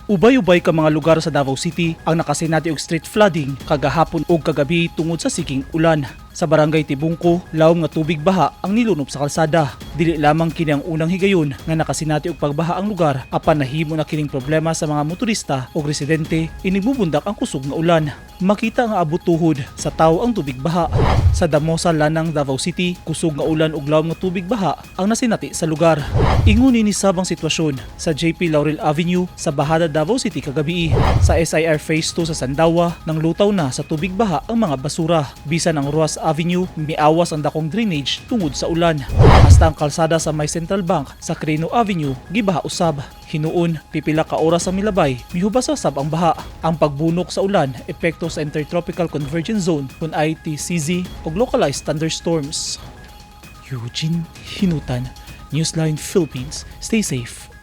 Ubay-ubay ka mga lugar sa Davao City ang nakasinati og street flooding kagahapon ug kagabi tungod sa siging ulan. Sa Barangay Tibungko, lawom nga tubig baha ang nilunob sa kalsada. Dili lamang kini ang unang higayon nga nakasinati og pagbaha ang lugar, apan nahimo na kining problema sa mga motorista ug residente inig mubundak ang kusog nga ulan. Makita nga abot tuhod sa tawo ang tubig baha. Sa Damosa, Lanang, Davao City, kusog nga ulan ug lawom nga tubig baha ang nasinati sa lugar. Ingon ni sab ang sitwasyon sa JP Laurel Avenue sa Bajada, Davao City kagabi. Sa SIR Phase 2 sa Sandawa, nang lutaw na sa tubig baha ang mga basura. Bisan ang Roxas Avenue, miawas ang dakong drainage tungod sa ulan. Hasta ang kalsada sa may Central Bank sa Quirino Avenue, gibaha usab. Hinuon, pipila ka oras ang milabay, mihubas usab ang baha. Ang pagbunok sa ulan, epekto sa Intertropical Convergence Zone kun ITCZ ug localized thunderstorms. Eugene Hinutan, Newsline Philippines. Stay safe